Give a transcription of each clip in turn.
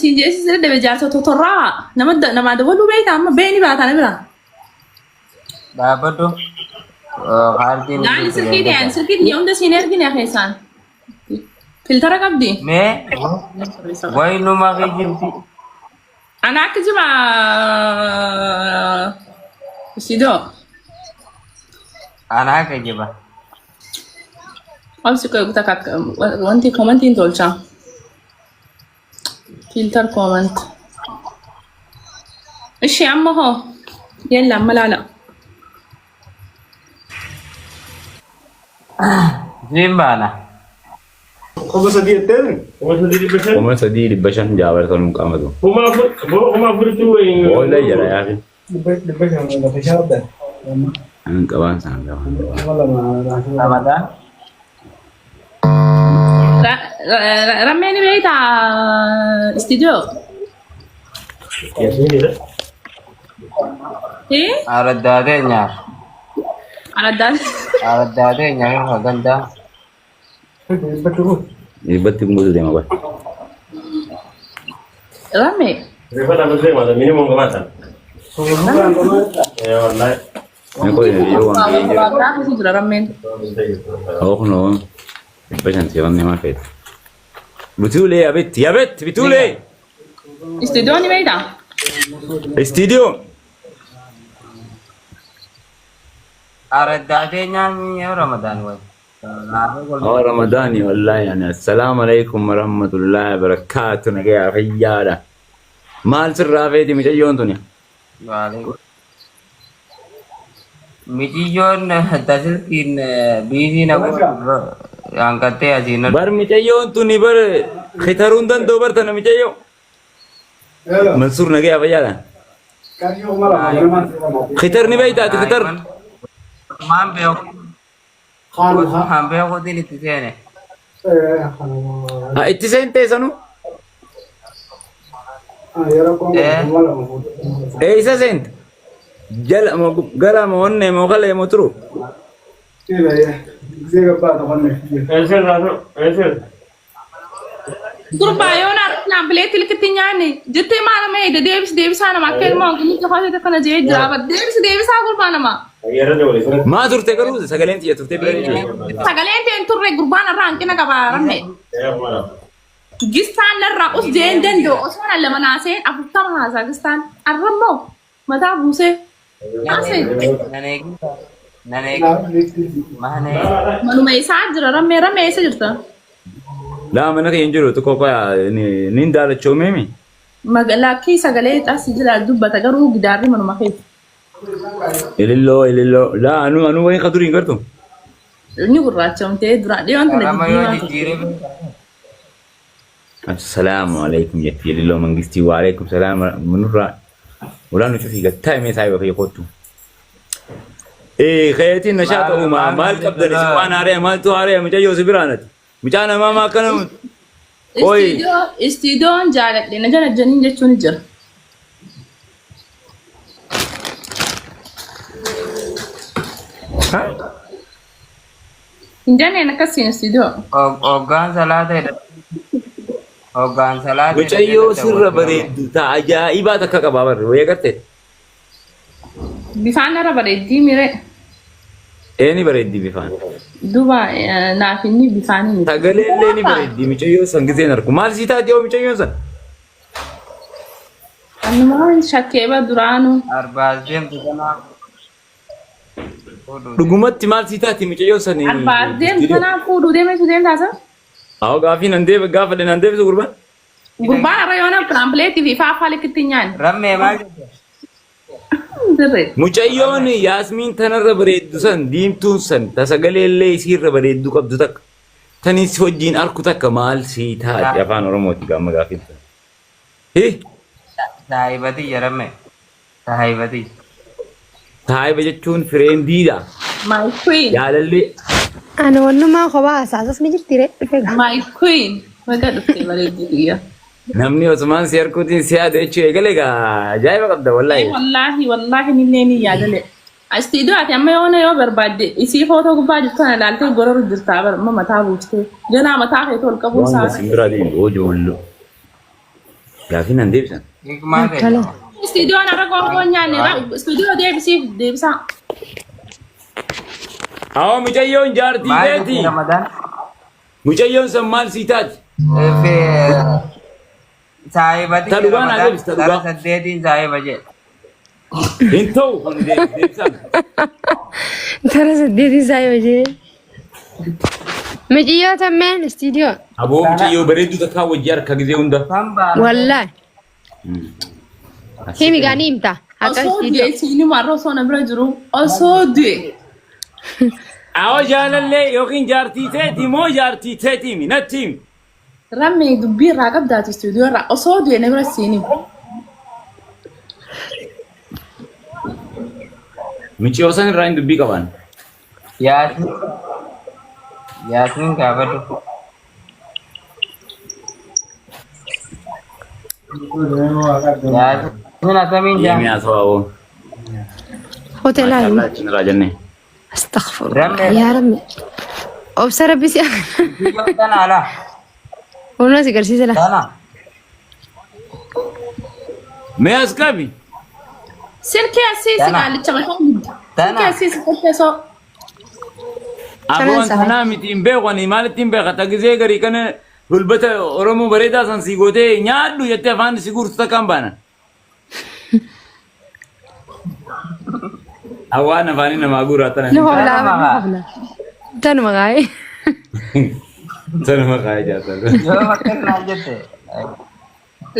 siin jeessi sirri dhabe jaarsa totorraa nama namaa dabaluu beekta amma beeni baata na bira. Dhaabbadhu. Kaartiin Laali silkii ta'an silkii tiyya hunda siin ergine keessaan. Filtara qabdi. Mee waynuma kijibdi. Ana akka jiba sidoo. Anaa kijiba. Obsi koo eeguu takka wanti komantiin tolcha. Filter comment. Ishee amma hoo? Yalla amma laala. Siin baana. 3000 jetteen? 3500. 3500 jaabarta nuun qaamatu. 4000 boo 4000tti wayiin. Boolla jala yaafi. 500 lafa shaadda. An qabaan sana qabaan. 2000. Ramadaan. Rammee ni beektaa istiidiyoo? Eh? Araddaa teenyaaf. Araddaan. Araddaa teenyaaf gandaa. Dhibbatti guutuu deema bara. Rammee. Rifata basee maata minimum qabaata. Eh wallahi. Mee qoy yoo waan ga'ee jira. Gaafa jira rammeen. Ooknoo 500 siifamne maal feeta? Bituulee yabetti yabetti bituulee. Istiidiyoo ni beektaa? Istiidiyoo. Araddaa teenyaan yoo Ramadaan wayi. Oh, Ramadani wallahi ani assalamu alaikum warahmatullahi wabarakatuh nagaya fayyaadha. Maal sirraa feeti mucayyoon tuni? Miciyyoon tasilkiin biizii na hanqattee asiin Bar mucayyoon tuni bar khitaruu hin danda'u bar tana mucayyoo. Mansuur nagaya fayyaadha. Khitar ni beektaati khitar. Maan beeku Waan beekuutiin itti seene. Ha itti seentee sanuu? Eessa seente? Jala moo gara moo onnee moo kalee moo turu? Eesir raasuu eesir. Gurbaa yoo naa naan bileetti likkitti nyaanne jettee maal nama eegde deebisi deebisaa nama akka ilmoo hanqinni qofaatti akkana jee jira bar deebisi deebisaa gurbaa nama. Ayyaara dabale sirriitti. Maa turte garuu sagaleen tiyya turtee bira ni jiru. Sagaleen ta'e hin turre gurbaan irraa hanqina qaba ramme. Gistaan narraa us jee hin danda'u osoo na lama naaseen 40 haasaa gistaan arrammoo mataa buusee haasee. Nan eegin. Nan eegin. Mana eegin. Manuma isaa jira rammee rammee eessa jirta? Laa mana kiyya hin jiru xiqqoo qoya niin daalachoomee mi? Lakkii sagalee as jira dubbata garuu gidaarri manuma keessa. Ililloo ililloo laa anuu anuu wayin ka durii hin gartu. Inni gurraachamtee duraan dhiyoon tana Karama yoo diddiimaa turte. jijjiiree beekaa. Assalaamu alaikum jetti ililloo mangistii wa alaikum salaam nurraa ulaa nu cufii gattaa himee saahiba kiyya kottu. Ee keetiin nashaa Maal ta'u maa maal maal qabdan isin maal waan haaraya maaltu haaraya mucayyoo si biraanati. Mucaa namaa maa akkana qoyi Istiidiyoo istiidiyoon jaaladhe na jala janiin jechuun ni jira. Hin jenneen akkasiin istiidiyoo. Hoggaan salaata hidha. Hoggaan salaata hidhatee mucayyoo dadhabu sirra rame. bareeddu ta ajaa'ibaa takka qabaa barre wayii agarte. Bifaan narra bareeddii miree. Ee ni bareeddi bifaan. Duuba naaf inni bifaanii miti. Sagalee illee ni bareeddi mucayyoo san gizeen arku. Maal sii taati yoo mucayyoon san? Annumaan shakkeeba duraanuu. Arbaas deemtu kanaaf fuudhuu deemtu. Dhugumatti maal sii taati mucayyoo san? Arbaas deemtu kanaaf fuudhuu deemeetu deemtaasa. Haa gaafii nan deebi gaafadhe nan deebisu gurbaan. Gurbaan har'a yoona piraampileetii fi faafaa likkitti hin nyaanne. Rammee maal jette? Dirree. Mucayyoon Yaasmiin tanarra bareeddu san diimtuun san ta sagalee illee isiirra bareeddu qabdu takka tanis wajjiin arku takka maal sii taati afaan Oromooti gaama gaafiin tan. Hi Saahibatiyya rammee. Saahibatiyya. saahiba jechuun fireendiidha. My queen. Jaalallee Ani wannumaa kophaa hasaasas ni jirti ree dhufe gaa. My queen. Baga dhuftee bareedduu kiyya. Namni Osmaan si harkuutiin si yaadu jechuu eegale egaa ajaa'iba qabda wallaahi. Wallaahi wallaahi nillee ni yaadale. Istiidiyoo ati amma yoona yoo barbaadde isii footoo gubbaa jirtu kana ilaaltee goraru jirtaa bara amma mataa buustee. Ganaa mataa keetu ol qabuun Waan isaa. isin biraa deemu hojii walloo. Gaafii nan deebisan. Hikmaa Tole. keenya. Istiidiyoon har'a goongoo nyaanne istiidiyoo deebisiif deebisaa. Awwa mucayyoon jaartii Maal teeti. jettee Ramadaan? Mucayyoon san maal sii taati? Saahibati Ta dhugaa naa Ramadaan deebisi, ta gara dhugaa. saddeetiin saahiba jedhe. Hin ta'u kun deebisan. Tara saddeetii isaa yoo jee. Miciyyoo tammeen istiidiyoo. Aboo mucayyoo bareedduu takkaa wajji harka gizee hunda. Kan baala. Wallaahi. Himi gaanii himta. Akka Osoo du'e istiidiyoo. siinuma har'a osoo na bira jiru osoo du'e. Awwa jaalallee yookiin jaartii teeti moo jaartii teeti himi natti himi. Rammee dubbii irraa qabdaati istiidiyoo irraa osoo du'e na bira siinimu. Mucayyoo san irraa hin dubbii qaban. Yaasmin. Yaasmin gaafadhu. Yaasmin akkamiin Yeemee jaa? haasawaa oo. Hoteelaa himi. Maashaallah achi irraa jennee. Astaghfirullah. Rammee. Yaa Rabbi. Obsa Rabbi si. Istiidiyoo tana alaa. Humna si garsiisa laa. Tana. Mee as qabi. Silkii asii si Tana. qaalicha mataa guddaa. Silkii Tana. asii si qopheessoo. Aboon Kanan sahay. tanaa miti hin beeku ani maalitti hin beeka tagizee garii kana gulbata Oromoo bareedaa san si gootee nyaadhu jettee afaan si guurtu takka hin baanan. Awwaan afaanii namaa guuraa tana. Nu Tana hoflaa nu maqaa. hoflaa. Tanuma gaa'ee. Tana maqaa ijaarsa. Yoo bakka naan jette.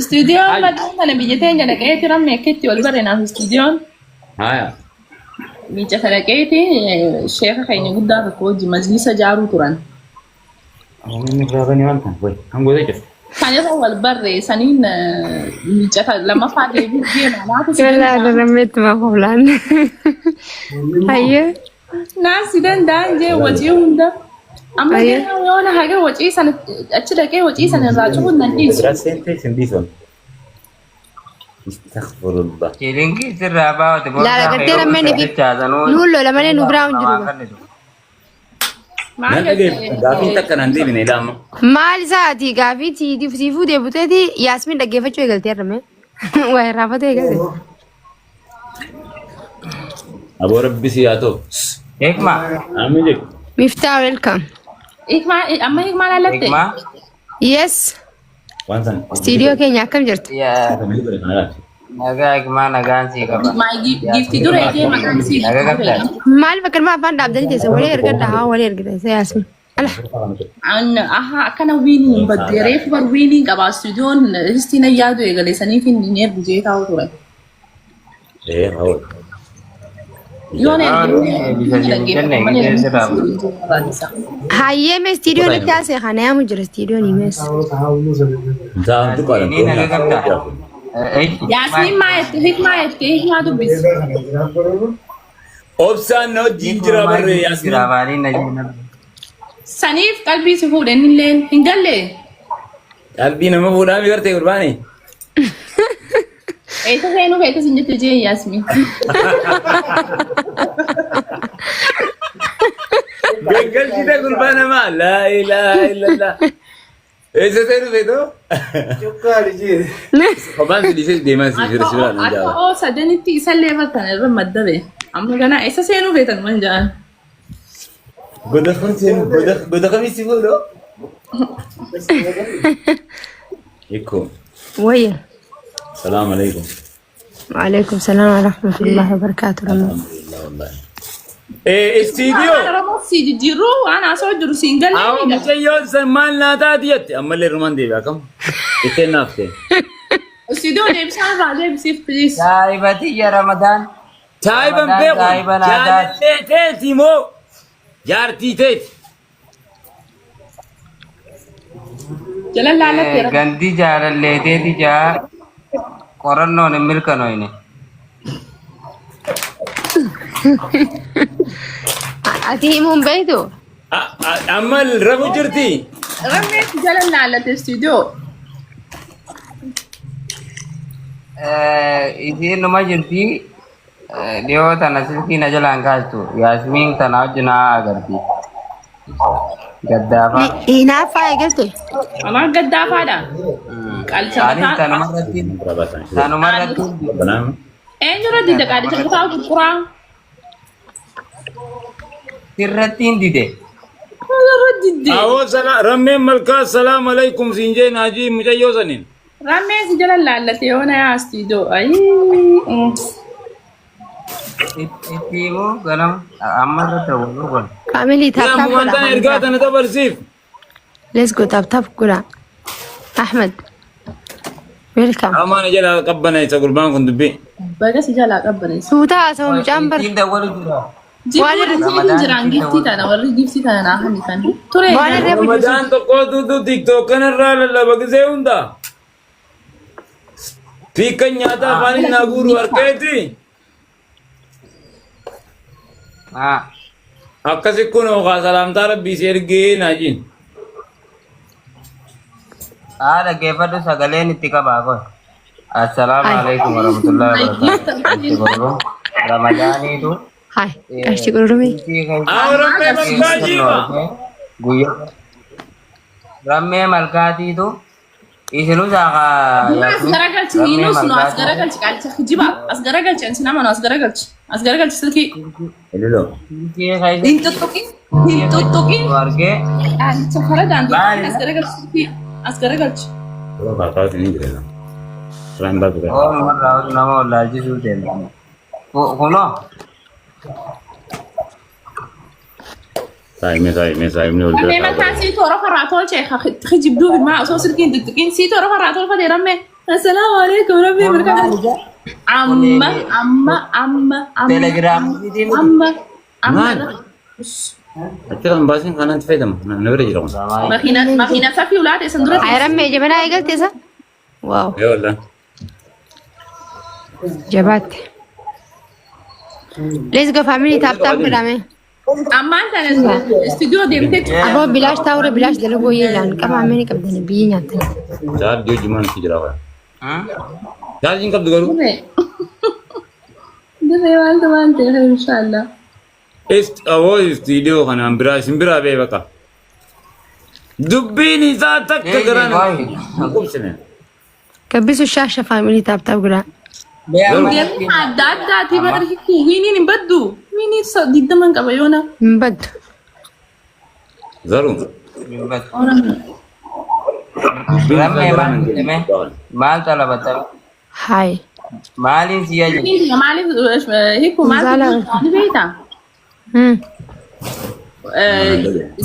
Istiidiyoon Ay. maddeen kana biyya teenya dhaqeeti rammee akkitti wal bare naaf istiidiyoon. Haya. Miicata dhaqeeti sheeka keenya guddaa tokko wajji majlisa jaaruu turan. Inni biraa banii waan ta'an wayi kan gootee jirtu. Kan irra wal barre saniin miicata lammaffaa deebi'u deema naatu si Wallaahi danda'a. rammeetti maa hoflaan. Hayyee. Naan si danda'an jee wacii hunda. Amma Hayyee. deema yoona haga wacii sana achi dhaqee wacii sana irraa cufuun nan dhiisu. Biraa seentee sin dhiisan. Astaghfirullah. Shilinkii sirraa baawate Laala boorsaa gartee kee rammeen ifi. dachaasanuu. Nuun lola malee nu biraa hin jiru. Maal Nan dhageeffadha. Gaafiin takka nan deebine ilaama. Maal isaati gaafii siifuu deebuteeti Yaasmin dhaggeeffachuu eegaltee rammee. Waa irraanfatee eegalte. Aboo rabbi si haa ta'u. Hikma. Amiin jedhu. Miftaa welcome. Hikmaa amma hikmaa laallatte. Hikma. Yes. Waan san. Istiidiyoo keenya akkam jirtu? Yaa. Nagaa hikmaa nagaan sii qaba. Giiftii dura eegee maqaan isii Nagaa giiftii dura qabdaa? eegee. Maal bakka ilma afaan dhaabdanii teessa walii ergadha haa walii ergita isa Yaasmin. Ala. Aha akkana wiiniin hin badde reefu bar wiiniin qaba istuudiyoon histiin ayyaadu eegale saniif hin ergu jee taa'u ture. Ee haa. Yoon Ah, ergine bisa sini kenne, gitu sirraa. Hayyee mee istiidiyoon itti haasee kana yaamu jira istiidiyoon himees. Taa'amtu qaala. Ni nagaa qabdaa? Yaasmiin maa jette hikmaa jette hikmaa dubbisi. Obsaan na wajjin jira barree Yaasmin. Saniif qalbii si fuudhe innilleen hin galle. Qalbii nama fuudhaa mi gartee gurbaani? Eessa seenuu feete sin jette jee Yaasmiin. Gaggalchite gurbaa namaa. Laa ilaaha illallah. Eessa seenuu feetoo? Kophaan si dhiisee deemaa si fira si biraan hin Akka jaala. oo sadanitti isallee bartan irra maddabe. Amma ganaa eessa seenuu feetan man ja'an. Goda kam seenu goda goda kamii si fuudhoo? Ikko. Wayya. Salaam alaikum. Waalaikum salaam wa rahmatullahi wa barakaatu. Alhamdulillah wallahi. Eh istiidiyoo. Afaan Oromoo si jijjiirruu waan haasawaa jiru si hin galle Awwa ni gala. mucayyoon san maal naa taati jette ammallee rumaan deebi'a kam itteen naaf ta'e. Istiidiyoo deebisaan irraa deebisiif please. Saahibatiyya Ramadaan. Taayiban Ramadaan beeku saahiba naa taati. jaalallee teeti moo jaartii teeti. Jala laallatte Gandi jaalalleeteeti jaa qorannoon hin mirkanoofne. Ati himuun beektu? Amma rafu jirti. Rammeetti jala laallatte istiidiyoo. Isiin numa jirti dhiyoo tana silkii na jalaan kaastu Yaasmiin tana wajjin haa agarti. Gaddaafa. Hinaaffaa eegalte? Amaa gaddaafaadha. Qaalicha Anis mataa. tanuma irratti tanuma irratti Eenyurra didde qaalicha mataa gurguraa? sirratti hin dide. Eenyurra didde? Awoo sala rammeen malkaa salaam alaikum siin jee naajii mucayyoo saniin. Rammee si jala laallate yoo na yaasti ijoo. Ayii. Itti himuu ganama amma irratti dawwaluu kun. Family tap Yaa tap mumantaan godha. ergaa tana dabarsiif. Let's go tap tap godha. Ahmed. Welcome. Amaan jala qabbaneessa gurbaan kun dubbii. Baga si jalaa qabbaneessa. Suuta haasawaa mucaan bar. Ittiin dawwalu jira. Waan irra Jibbuun jiraan giftii tana warri giftii tana naa hannisan. Ture. Waan irra Ramadaan tokkootutu tiktok kanarraa lallaba gisee hunda. Fiikkan nyaata afaan hin guuru harkeeti. Ah. Akkasi kun hookaa salaamtaa rabbii si ergee naajiin. Haa dhaggeeffadhu sagaleen itti qabaa kun. Assalaamu alaikum warahmatullahi wabarakatuh. Ramadaaniitu. Hai, qarshii qurxummii. Rammee malkaa jiima. Guyyaa rammee malkaatiitu isinus haa As garagalchi hiinus nu as garagalchi qaalicha kijiba as garagalchi ansi nama nu as garagalchi as garagalchi silkii Elilo. hin tuttuqin hin tuttuqin argee qaalicha faradaan tuttuqin as garagalchi silkii as garagalchi. Kaakaati ni jira. Raan baabu gara. ooluma nama wallaalchisuu deema. Kunoo Saayimee saayimee saayimni ol Rammee bira malkaa sii toora farraa tolche kijibduu maa osoo silkii hin tuttuqin sii toora farraa tolfate rammee. Assalaamu alaikum rammee malkaa. Amma amma amma amma telegiraamii amma amma. Maal? Achi kan baasiin kanaan itti fayyadama. Na bira jira kun. Makiina makiina safii ulaate san dura. Hai rammee jabanaa eegalte isa? Wow, Yoo wallaan. jabaatte. Let's go family tap tap godhame. Ammaan tana istuudiyoo deemtee Aboo bilaash taa'uura bilaash dalagoo yeelaan qabaamee ni qabdani biyyi nyaatani. Chaarjii hojii maal itti jira kun. Chaarjiin qabdu garuu. Dirree. Dirree maaltu maal ta'e inshaallah. Ist awoo istiidiyoo kanaan biraa isin biraa bee baqa. Dubbiin isaa takka garaan hin qubsine. Gabbisu shaasha family tap tap godhaa. Deemni adda addaati bara hiikuu wiiniin hin baddu. Wiiniin digdaman qaba yoona. Hin baddu. Garuu. Rammee maal jedhame maal xalabatame Hai. maaliin si ajaje Maaliif hiikuu maal ni beektaa?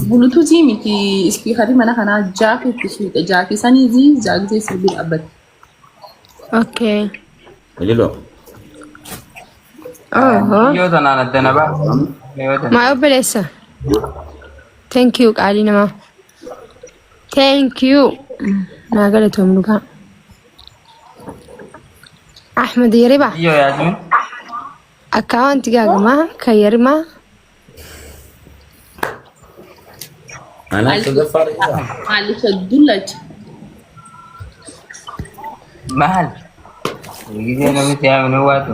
Bulutuuzii miti ispiikarii mana kanaa jaakii itti suuqe jaakii sanii zii jaakii sirbii dhaabbate. Okay. Elilo. Oh. Yoo tanaan addana baa yoo tanaan Maa obboleessa. Thank you qaalii namaa. Thank you. Naa galatoom dhugaa. Ahmed Yariba. Yoo yaasmin Akkaawwanti gaagamaa kan yarimaa. Anaa sadaffaa jira. Maalicha dullacha. maal gisee namni si yaaminu waatu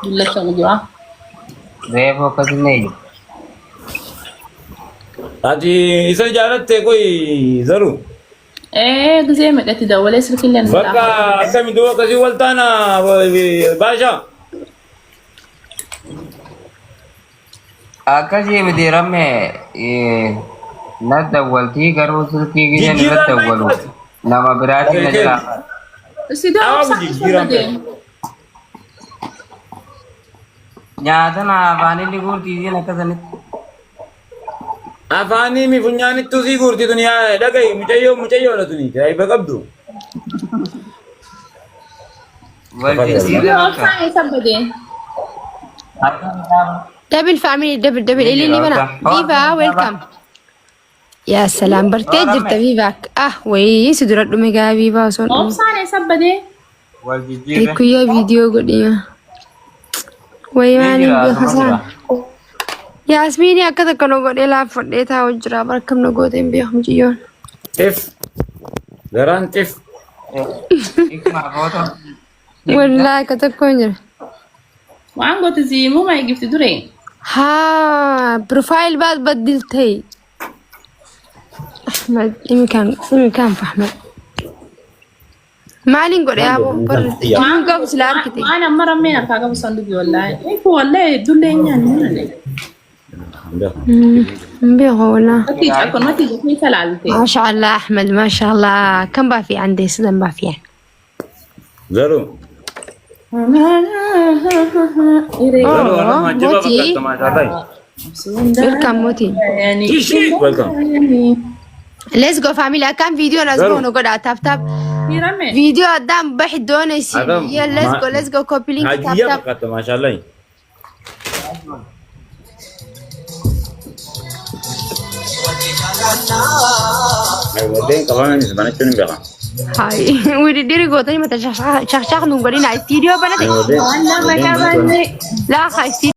Dullacha mujuraa. reefu akkasinne iyyu Ati isa jaalatte koyi zaru. Ee gisee meeqatti dawwalee silkiillee nu Bakka akkami duuba akkasii wal taana baasha. Akkasii miti rammee na dawwaltii garuu silkii giseen irra dawwalu nama biraatiin na jalaa Istuudiyoo Awwa obsaa jijjiiraan keessa nyaata na afaanilli guurtii isiin akkasanitti Afaanii mi funyaanittuu sii guurti tuni yaa dhagahi mucayyoo mucayyoodha tuni ajaa'iba qabdu. wal jijjiiraan akka Obsaan eessa badee? Double family double double ilili mana. Viva welcome. Yaa salaam bartee jirta Viva. Ah wayii si dura dhume gaa Viva osoo hin dhumin. Obsaan eessa badee? wal jijjiirre Kuyyaa viidiyoo godhima. Wayii ni maaliin jira beeka asuma isaan. jira Yaasmiini akka takka nu godhee laaffadhee taa'u jira. Barkam nu goote hin beeku mucayyoon. Xif. Garaan xif. Ikma foto Wallaahi akka tokko hin jira. Waan goote siimuu maa gifti duree? Haa profile baad badiltay. Ahmed imikaan imikaan fahmay. Maaliin godhe yaaboo bar hin qabu sila argite. Waan amma rammeen harkaa qabu san dhugi wallaahi. Eefu wallaahi hedduullee hin nyaanne malee. Hin beeku walaa. Mati akkanumatti ija keessa laalte. ما شاء الله احمد ما شاء الله كم بافي عندي سدن بافي يعني Garuu. Garuu warra maajjabaa Mootii. fakkaata maashaallah. Welcome Moti. Ishii welcome. Let's go family akkam video nas Garuu. goonu godha tap tap Hirame. video addaan baxi doonaysi Adam, yeah let's go let's go copy link tap Hajiyyaa tap fakkaata maashaallah. Warreen qabamanis banachuun hin beekamu. Hay wididiri gootani mata shaqshaq nu godhina studio banate Warreen Waan nama qabanne. laa ha studio.